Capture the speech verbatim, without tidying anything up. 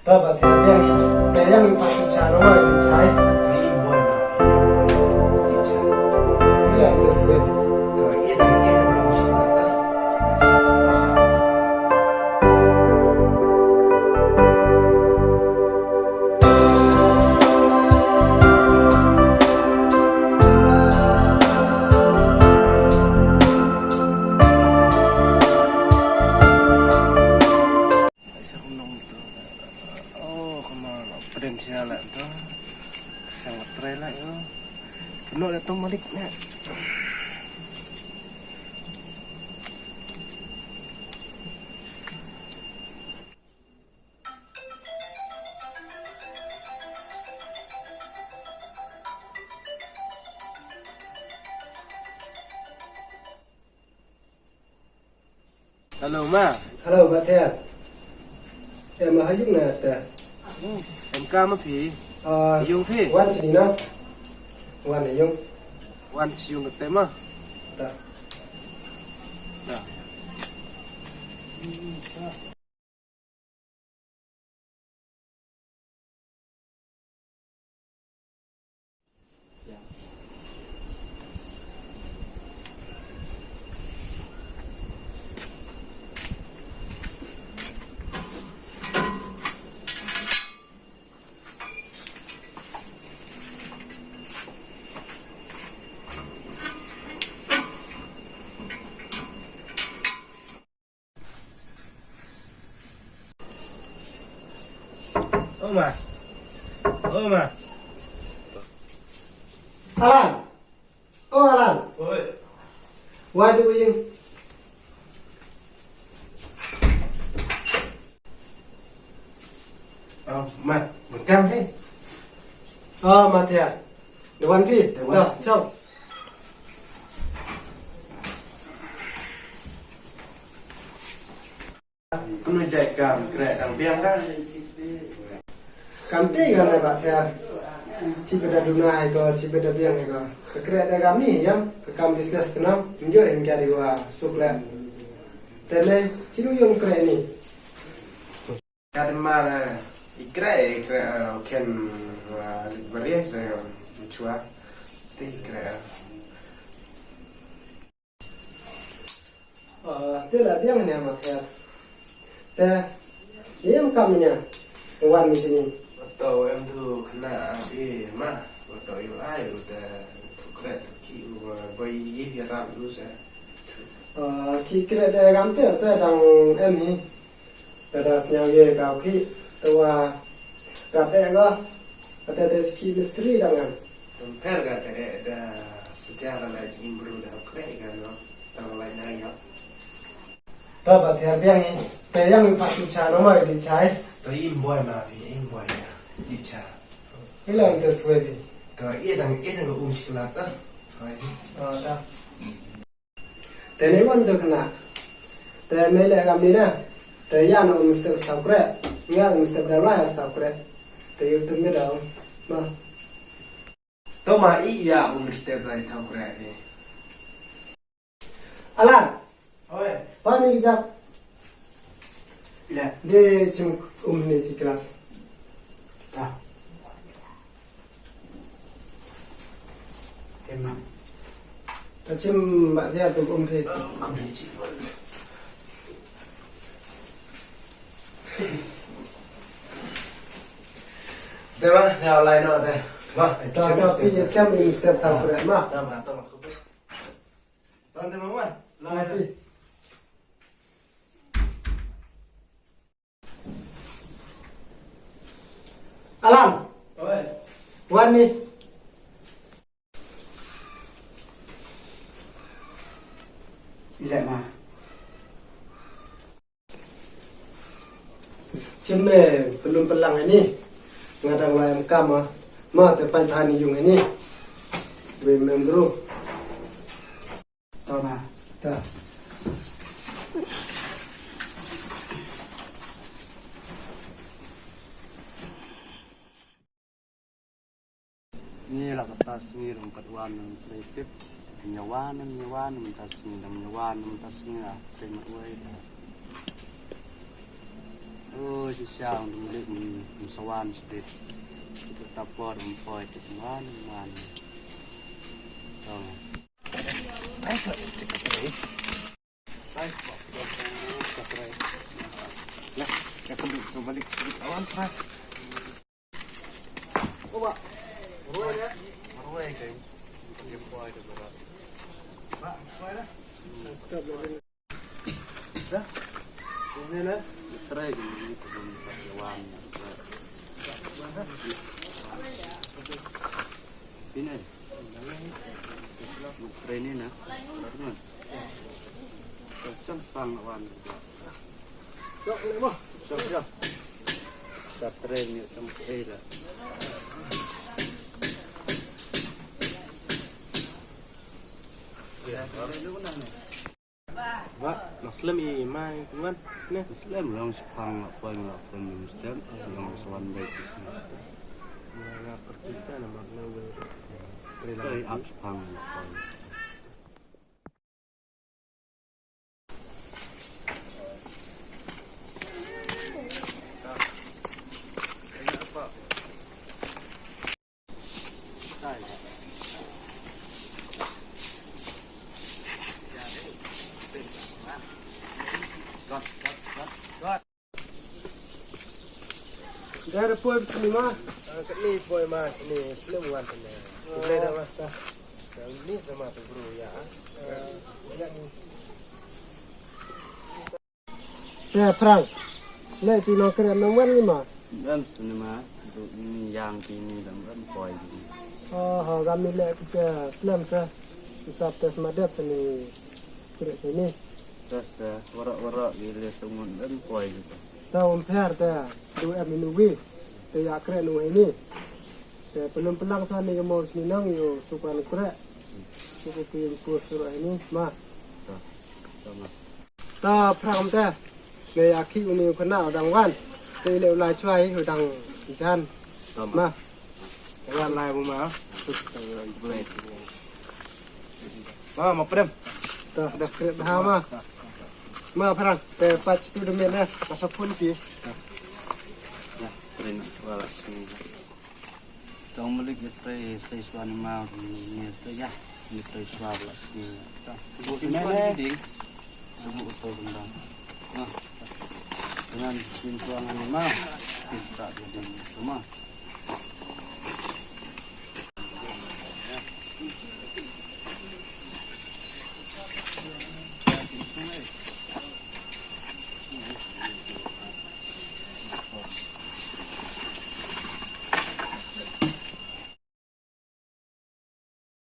Taba te biang i, te yang i pa tu cha no ma i chai. Ri boy ma, ri boy, i cha. Ila te swe. To i ta, i ta ma u cha ta. Oh, come on. Pdem sia la to. Sang trai la yo. Keno la to malik na. Hello ma. Hello, Bah Thiar. Em, ha yung na te? Hmm, em ka ma phi? Ah, yung phi? Wan chi na. Wan yung. Wan chi yung te ma. Ta. Ta. Oh ma. Oh ma. Alan. Oh Alan. Oi. Wai tu bujing. Oh ma, bukan he. Oh ma Thiar. Dewan phi. Dewan. Dah, ciao. Kunu jait kam kre dang biang ka. Kam te ka na ba Thiar. Chi ba da duna hai ko, chi ba da biang hai ko. Ka kre da kam ni yam, ka kam business tu nam. Njo em kya di wa suk le. Te le, chi lu yong kre ni. Ka de ma la, i kre, i kre, uh, ken, uh, baria se, chua. Te i kre. Ah, te la biang ne ma Thiar. Te, em kam ne, wan mi sini. Wato em tu kena di ma, wato i ai, wato tu kret ki, wa bai i rap lu se. Ah, ki kret de gam te se dang em hi. Kada sñiaw ye ka ki, te wa, ka te ga, ka te te ki mistri dang em. Tum per ka te da sejak la jin bru da kre ka no. Tang lai na ya. Taba te biang i, te yang i pa tu cha no ma di chai. To im boy ma bi, im boy ya. Di cha. Ilang te swe bi. To i dang, i dang um chikla ta. Hai. Oh, ta. Te ne wan tu kena. Te mele kam ni na. Te ya no mesti saukre. Ngal mesti dah lah saukre. Te YouTube ni dah. Ma. To ma i ya um step lai tau kre ni. Alan. Oi. Pa ni jap. Ila. De chim um ni si kelas. Ta. Emma. Ta chim ba dia tu um phi. Kum ni chim. Te ma, nga lai no te. Ma, ta ta pi ya cham in step ta kre ma. Ta ma, ta ma. Tan te ma ma. Lai. Alan. Oi. Wan ni. Ila ma. Chim me pelum pelang ini. Ngadang layam kama. Ma te pan tani yung ini. We membru. Tama. Ta. Ni la ka ta sngi rum pat wan nang trei tip. Nyawan nang nyawan nang ta sngi nang nyawan nang ta sngi la trei mat wai ta. Oh, si siang dum lik ni. Sa wan sdit. Kita tapor ym poi kita man man. Tong. Lah, ya kembali balik sdit awan. Marwei kan. Dia poi dia berat. Dah. Ini lah. Try dulu ni, belum pakai wan. Pine. Try ni na. Chang pang wan. Chok ni mo. Chok, chok. Sa try ni chang eh la. Ba, la slem i ma i wan ne. Slem long spang la poi la poi slem long swan dei. Nga percita na mak na wel. Try la. Try ap spang la poi. Dah ada poi sini ma. Kini poi ma sini, slem wan sini. Boleh dah ma. Ni sama tu bro ya. Ya ni. Te Phrang. Leh tu nongkren nong wan ni ma. Dam sini ma. Tu ni yang kini dam dam poi ni. Oh, ha, kami leh kita slem sa. Isap tes madet sini. Kret sini. Tes tes warak warak ni leh sungun dam poi ni. Ta um pher ta. Du em inu wi. Te ya kret nu ini. Te pelum pelang sa ni kemo sini nang yo sukan kret. Suku pin pur suruh ini ma. Ta. Ta ma. Ta Phrang te. Ngi ïa ki uni u khynnah u dang wan. Te i leh u lai chwa hi u dang jan. Ma. Wan lai bu ma. Ma, ma prem. Ta da kret ha ma. Ma Phrang te pach tu de mele. Ka sa phun ki. Ya, prem wala sini. Tong malik ya trei sei swa ni ma ni trei ya ni trei swa la sini. Ta bu sini ni ding. Bu to benda. Nah, dengan pintu angan ni ma. Pista jadi semua.